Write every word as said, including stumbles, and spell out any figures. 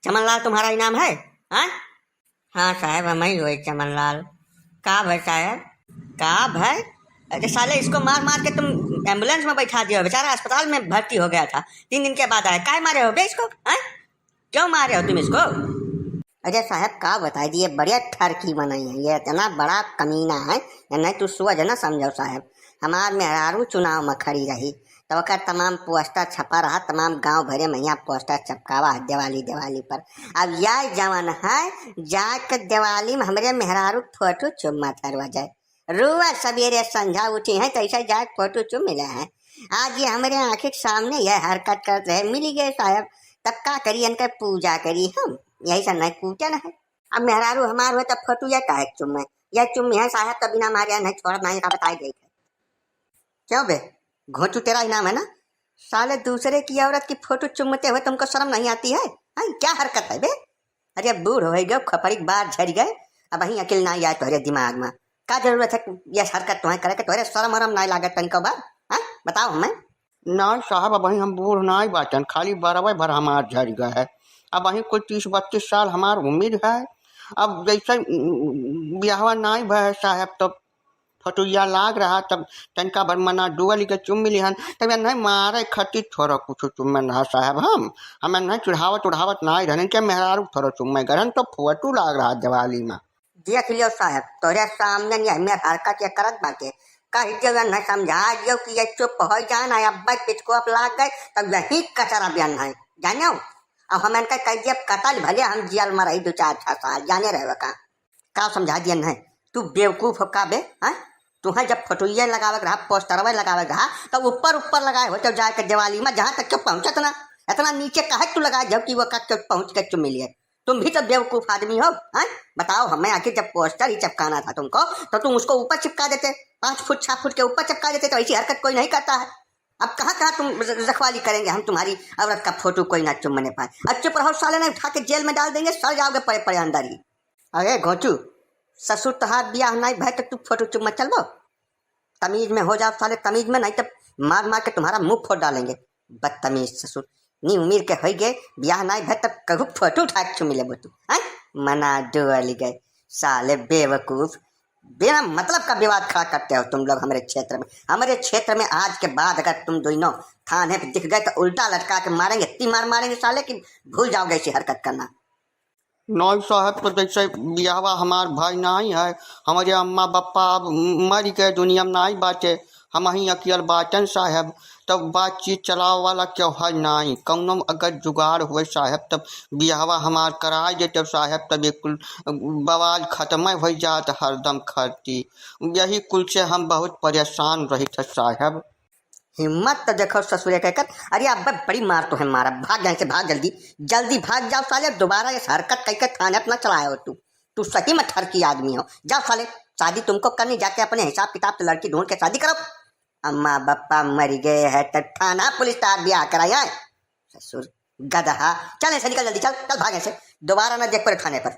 चमनलाल तुम्हारा ही नाम है? हाँ, हाँ साहब, हम ही हुए चमनलाल। का भय साहब, का भय? अरे साले, इसको मार मार के तुम एम्बुलेंस में बैठा दिया हो, बेचारा अस्पताल में भर्ती हो गया था, तीन दिन के बाद आया। काहे मारे हो बे इसको, हाँ? क्यों मारे हो तुम इसको? अरे साहब, का बताई दिए, बढ़िया ठरकी बनाई है, ये इतना बड़ा कमीना है, ये नहीं तू सोच ना समझो साहब। हमार मेहरारू चुनाव में खड़ी रही, तो ओकर तमाम पोस्टर छपा रहा, तमाम गांव भरे में यहाँ पोस्टर चपकावा है दिवाली दिवाली पर। अब यह जवन है, जाके दिवाली में हमरे मेहरारू फोटो चुम्मा थरवा जाए। रोज सवेरे संझा उठी हैं, तैसे जाके फोटो चुम मिले हैं। आज ये हमरे आँखी के सामने यह हरकत करत रहे, मिली गए साहब, तब का करी, इनके पूजा करी हम, यही सब नहीं कूटे न है। अब मेहरारू हमार हुए तब फोटो यह काहे के चुम्मे, यह चुम्मी है साहब, तब बिना मारे नहीं छोड़त, नहीं का बताई देत है। क्यों बे, घोंचू तेरा ही नाम है ना? साले, दूसरे की औरत की फोटो चुम्मते हुए तुमको शर्म नहीं आती है? हैं, क्या हरकत है बे? अरे बूढ़ होइ गए, खपड़ी के बार झरि गए, अबहीं अकिल नाहीं आए तोहरे दिमाग में। का जरूरत है ये हरकत तुम्हें करे के? तोहरे शर्म वरम नाहीं लागत तनिको बार? हैं, बताओ हमें। नाहीं साहब, अबहीं हम बूढ़ नाहीं बाटन, खाली बरवे भर हमार झरि गए है। अबहीं कोई तीस बत्तीस साल हमार उमिर है। अब जैसे, उम, बियाहवा नाहीं भय है साहब, तो फोटुइया लाग रहा, तब तनिका भर मना डुअल के चुम्मी लिहन, तब ये नहीं मारे खती थोड़ा कुछ चुम्मन रहा साहब। हम, हमें नहीं चढ़ावत उढ़ावत नाहीं रहन, इनके मेहरारू थोड़ा चुम्मे गरहन, तो फोटू लाग रहा दिवाली में। देख लियो साहब, तोरे सामने ये हमें हरकत ये करत बाटे, कह दियो या नहीं समझा दियो कि ये चुप हो जाना, अब पिचको अब लाग गए, तब यही कचरा बयान है, जानो? अब हम इनका कह दिया कतल, भले हम जेल में रही दो चार छह साल, जाने रहे का? का समझा दियन है? तू बेवकूफ हो का बे? हैं? तुहें जब फोटोइये लगावे के रहा, पोस्टरवे लगावे के रहा, तो ऊपर ऊपर लगाए हो, तो जाए के दिवाली में जहाँ तक के पहुँचत ना, इतना नीचे काहे तू लगाए जब कि वो का के पहुँच के चुम्मी लिए? तुम भी तो बेवकूफ आदमी हो, हैं? बताओ हमें, आखिर जब पोस्टर ही चिपकाना था तुमको, तो तुम उसको ऊपर चिपका देते, पाँच फुट, छह फुट के ऊपर चिपका देते, तो ऐसी हरकत कोई नहीं करता है। अब कहाँ कहाँ तुम र-, रखवाली करेंगे हम तुम्हारी औरत का फोटो कोई ना चुम्मने पाए। अब चुप रहो साले, नहीं उठा के जेल में डाल देंगे, सड़ जाओगे पड़े पड़े अंदर ही। अरे घोंचू, ससुर तोहार बियाह नाहीं भय तो तू फोटो चुम्मा चलबो? तमीज में हो जाओ साले, तमीज में, नहीं तो मार मार के तुम्हारा मुंह फोड़ डालेंगे। बदतमीज ससुर, नी उम्र के होई गए, बियाह नाहीं भय तब कहू फोटो उठा के चुम्मी लेबो तू, हैं? मना डोल गए साले बेवकूफ, बिना मतलब का विवाद खड़ा करते हो तुम लोग हमारे क्षेत्र में। हमारे क्षेत्र में आज के बाद अगर तुम दोनों थाने पे दिख गए तो उल्टा लटका के मारेंगे, इतनी मार मारेंगे साले कि भूल जाओगे ऐसी हरकत करना। नाई साहब, तो जैसे बियाहवा हमार भाई नाई है, हमारे अम्मा बप्पा अब मर गए, दुनिया में नाई बाटे, हम ही अकेल बाटन साहब, तब बातचीत चलावे वाला क्यों है नाई, कौनो अगर जुगाड़ हुए साहब, तब बियाहवा हमार कराए देते साहब, तब ये कुल बवाल खत्म हो जात हरदम खरती। यही कुल से हम बहुत परेशान रहित है साहब। हिम्मत तो देखो ससुरे के कर। अरे अब बड़ी मार तो है मारा, भाग यहाँ से, भाग जल्दी, जल्दी भाग जाओ साले, दोबारा ये हरकत कह के थाने अपना चलाए हो तू। तू सही में ठरकी आदमी हो। जाओ साले, शादी तुमको करनी, जाके अपने हिसाब किताब से लड़की ढूंढ के शादी करो। अम्मा बप्पा मर गए हैं तो थाना पुलिस तार ब्याह कराया है। ससुर गदहा, चल यहाँ से निकल जल्दी, चल, चल भाग यहाँ से, दोबारा ना देख पड़े थाने पर।